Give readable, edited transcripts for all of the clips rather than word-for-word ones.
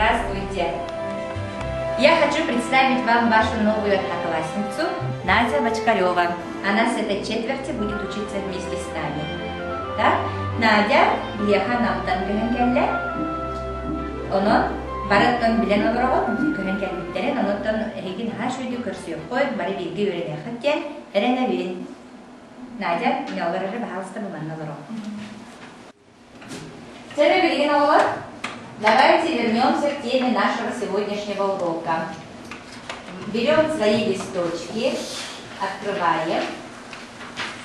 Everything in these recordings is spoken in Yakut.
Здравствуйте! Я хочу представить вам вашу новую одноклассницу Надя Бочкарева. Она с этой четверти будет учиться вместе с нами. Так, Надя биһиэхэ Намтан көһөн кэллэ. Онон барыттан билэн олороҕут, көһөн кэлбиттэрин, онуттан эһиги наһаа үчүгэйдик көрсүөххүт, бары бииргэ үөрэниэххит диэн эрэнэбин. Надя, не олор эрэ, баһаалыста бу манна олороҕут. Теме билигин оҕолор, давайте вернемся к теме нашего сегодняшнего урока. Берем свои листочки, открываем,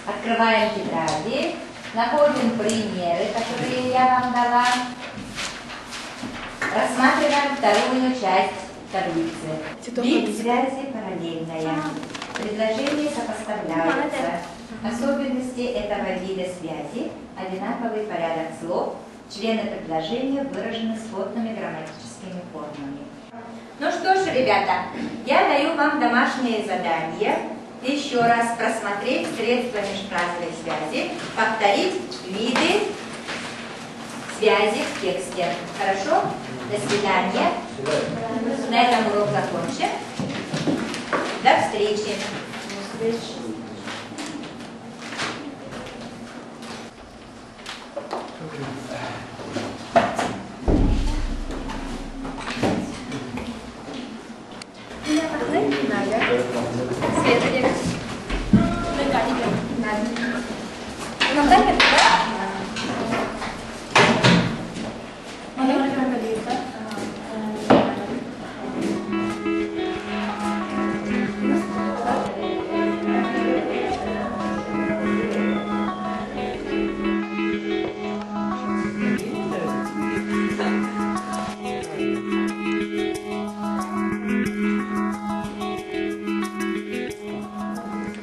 открываем тетради, находим примеры, которые я вам дала, рассматриваем вторую часть таблицы. Вид связи параллельная. Предложения сопоставляются. Особенности этого вида связи – одинаковый порядок слов, члены предложения выражены сходными грамматическими формами. Ну что ж, ребята, я даю вам домашнее задание еще раз просмотреть средства межфразовой связи, повторить виды связи в тексте. Хорошо? До свидания. На этом урок закончен. До встречи. До встречи. Света диэн.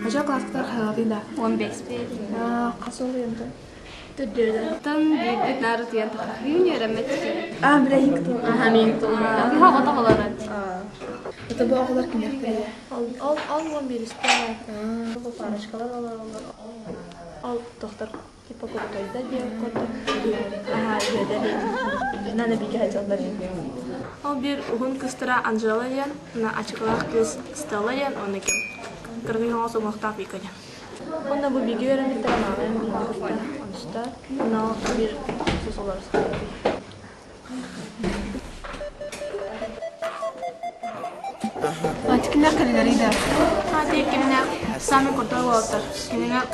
Хача класстар хайалатый да? 15 Хас ол енді? Төрдөрдөн биирдик наар утуйан тахахыын үөрэммэт. А, бля, хикту. Аха, мин тулуна. Хаҕа тоҕолорон. Это бу оҕолор кимиэхтэрэ? Ол ол он биристе. Бу парочкалар олороллор. Ол тохтор типа курутойда диэн курдук. Аха, үөдэ. Нана бигэ хадьаллар. Ол биир уһун кыстара Анжела диэн, на ачыкылаах кыыс Стелла диэн, онно ким. Кыргый оҥос уҥуохтаах Вика диэн. Онно бу бигэ үөрэммиттэрэ маҕан биһиги кытта онуста. Онно биир сус олорустар. Кимнээх кэллэрий да? Аата кимнээх саамай курдук уолаттар. Кинилэр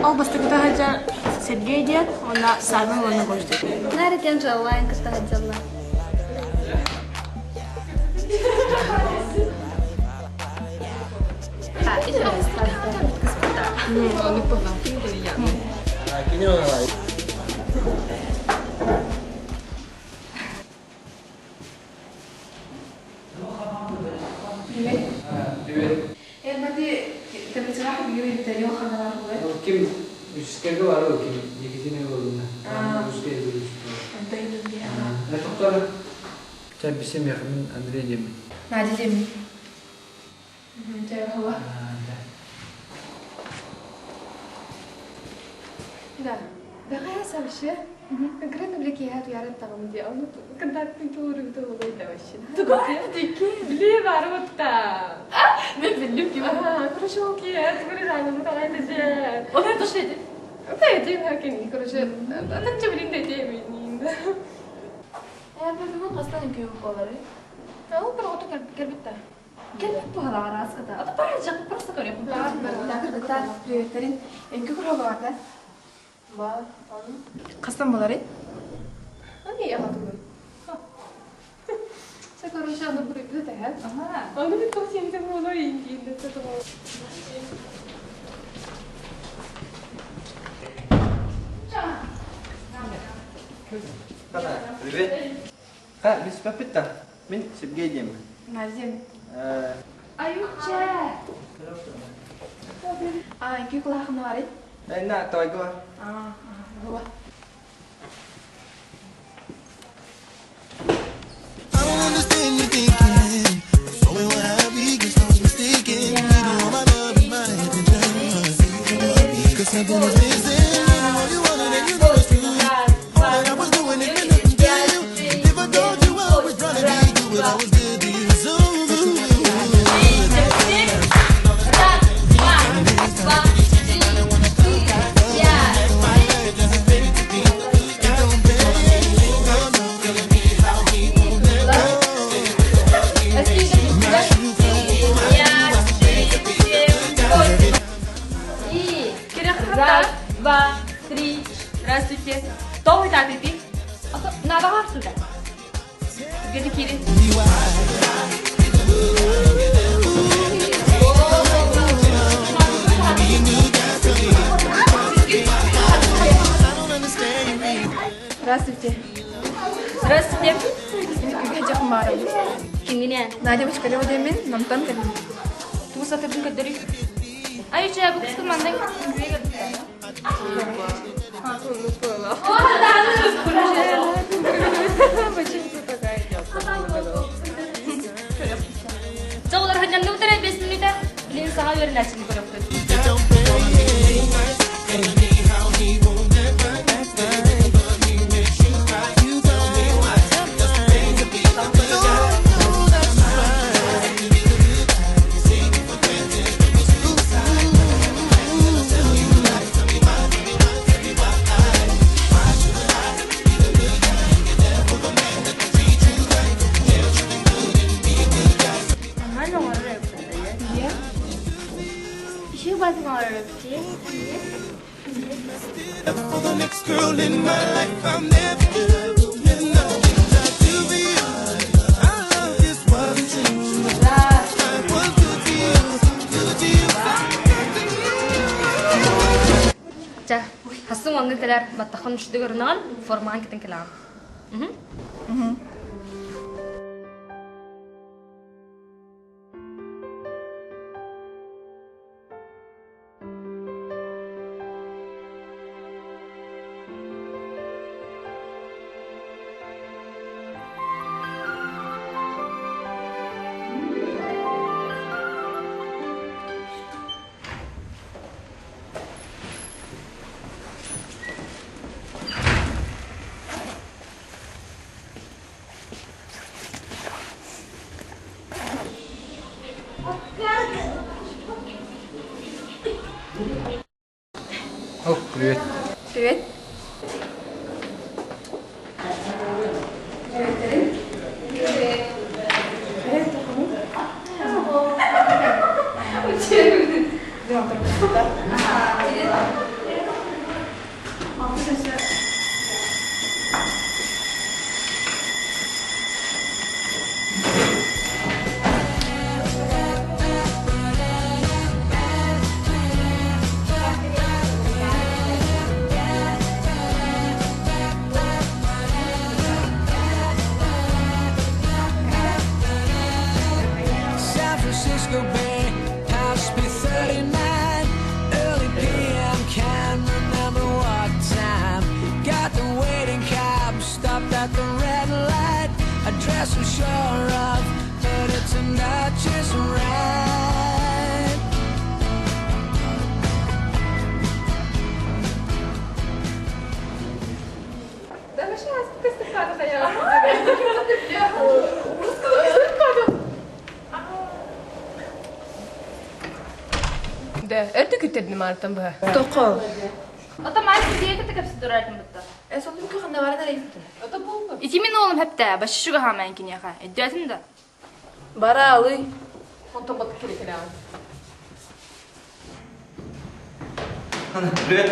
ол бастакыта сылдьар Сергей диэн уонна Саймон уонна Гость. Наар диэн жаллаан кытта сылдьаллар. Ким үскерге бар ол ким Екатерина Егоровна. Русская Тоқтар. Ча бисем яхмин Андрей Демин. Надя Демин. Да. Бэҕэһээ вообще конкретно бile киэһэ туйааран таҕым дии. Ону контактын туурубута буолуой да вообще. Тугу дики били бары бутта. Мен биллим ким. Короче, ол киэһэ тугу таҕай дежэ. Ол это что эти? Это эти хакини. Короче, атынча билин да этиэмин. Э, бүгүн хастан үкүү болары. Ол бір оту кэлбитта. Кэлбит буһалаҕар ааската. Ата пара жак просто көрөм. Кыргыттар, приветтерин. Энки курога бар да? Бар. Хастан болары? Ани ягатугун. Се короче, аны буруйбут этэ. Ага. Аны бит тох сиэнте буолар ингиинде тотоҕо. Привет. Ха, біз папитта. Мин Сергей деймін. Назим. Э, Аютча. А, инки кулахны бар На, тойго. А, ага. I don't understand your thinking. It's only what I be, guess I was mistaken. Give you all my love and my attention. 'Cause something is missing. All you wanted and you know it's true. All that I was doing it meant nothing to you. If I told you I was trying to be Саабаҕа охсута. Түргэнник киирин. Здравствуйте. Здравствуйте. Кимҥинэ? Надя Бочкарева диэммин, Намтан кэллим. Тугу сатырдын көрдөрүй? Ай, үчүгэй, бу кыспын манна Чоҕулар ханньанныбыт эрэ 5 мүнүүтэ. Билин саҥа үөрэнээччини көрөккүт. For the next girl in my life, I'm never good. And the things I do for you, our love just wasn't true. I was good to you, good to you. Чэ, хассын уоҥҥа кэлэр баттаххын үчүгэй көрүнэҕин, формаҕын кэтэн кэлэҕин. О, привет. Привет. San Francisco Bay, past 39, early PM, can't remember what time. Got the waiting cab, stopped at the red light. Address I'm sure of, but it's not just right. Да, өртө күттердим артан быһа. Тоқо. Ото май кидиэки текепси турар бутта. Э, солдум ки ханна баран арайыптын. Ити мин оолум хэптэ, башшуга хаамаан киниэхэ. Өйдөөтүн да. Бара алый. Онтон бат кире келеҕин. Привет.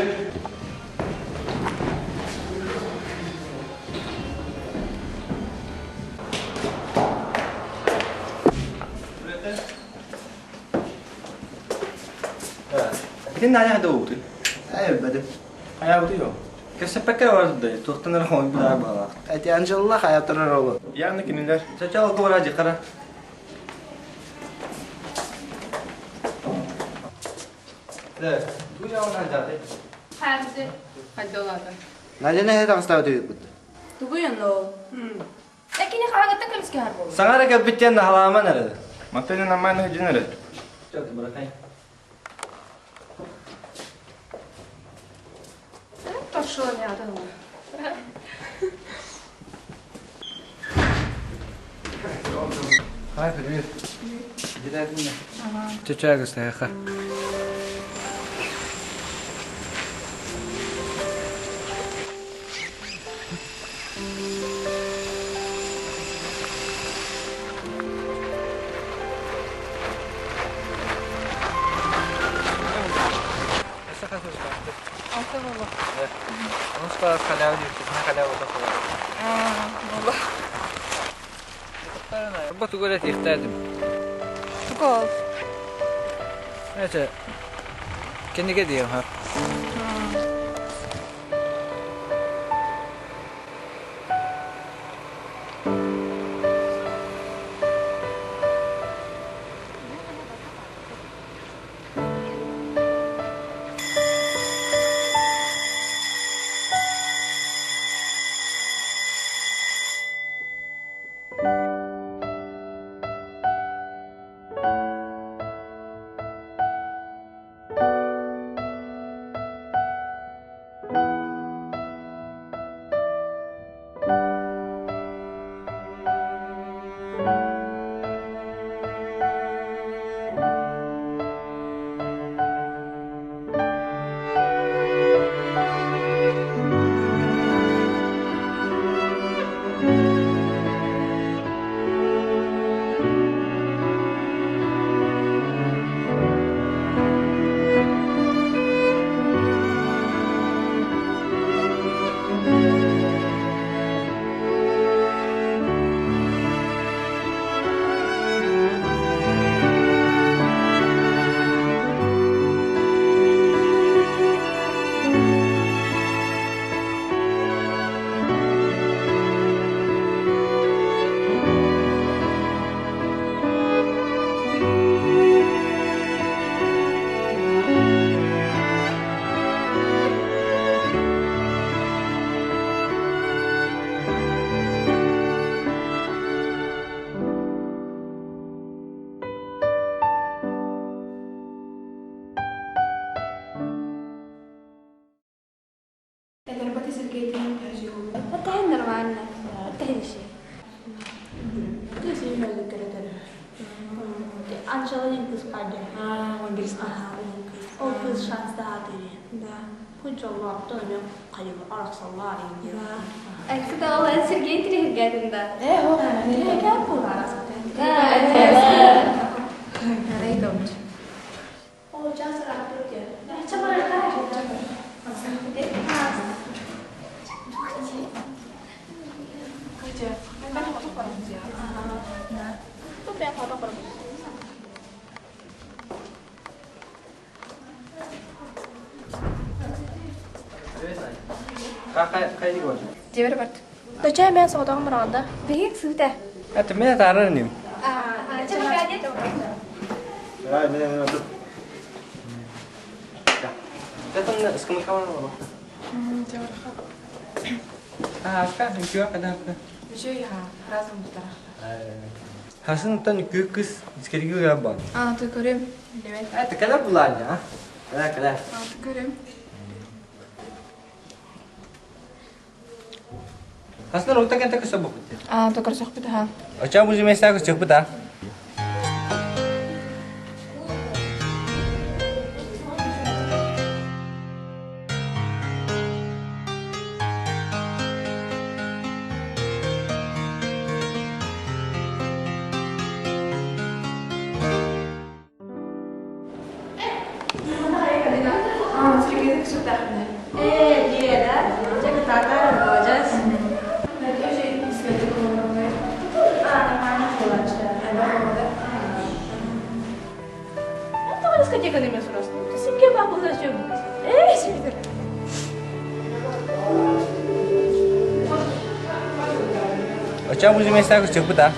Итин Надя да уутуй. Эбэдим. Хайа утуй Кэсэппэккэ барда, туохтан эрэ хомуй быдаа баалаах. Эти Анжела хайа турар олу. Яғни кинилер. Сначала говоря дикара. Да, ту жауынан жады. Хайабыты. Хайда олаата. Надя не таҕыстаабыт үбүт. Тугу янно. Экини хаһаҥыттан көмүскэ хар буолла. Саҥара кэлбиттэн наһалааман эрэ. Мантан нормально хыдьын эрэ. Чё ты, братан? Пошла не адала. Хай, привет. Чече гостяха. Ну что, халява, халява такого. Арба тугу эрэ этиэхтээтим. Тугу ол? Это кинигэ диэм ха. Элэрбати Сергейтин тәжиһулу. Атаһын нормально. Атаһын иши. Анжела диэн кыыс баар дии. Аа, он бирис Ол кыыс шанстаах дии. Да. Путь дьоллоохто эмиэ хайы арахсаллар иин. Эксите ол эн Сергей тирihirгэтин да. Э, о, не кәп булар Ол жас рахмет де. Хайдик бар. Дебер барт. Дача мен соғдағым барғанда. Бейік сүтә. Это мен тарар ним. А, чего гадит? Ай, мен мен отур. Это скамейка бар. А, ка, ничего, когда. Үшөй ха, разум бутара. Хасын тан күк кыз искерге гәп бар. А, ты көрем. Демек. Это когда була, а? Когда, когда? А, ты көрем. Хасын ротта кенте кысып бу. А, ты көрсөк бит ха. Ача бу жемесе кысып бу да. А, Сергейдин кысып тахны. Э, деда, чего татар болжас? А, нормально было, Тоға дискотека деме сұрасың. Сенге бабыл зачем? Эй, сендер. Ача бу жемесе кысып бу да.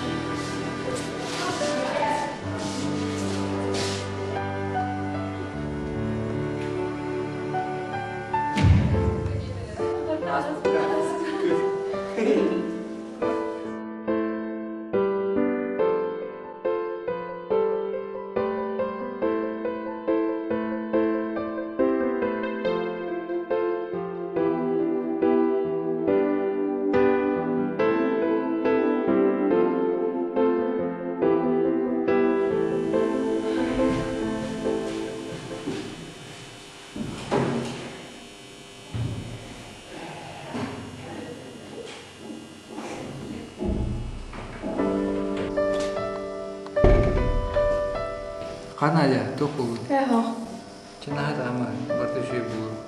Каналя, тоқ болу. Э, хо. Чына хат ама, барты шүй болу.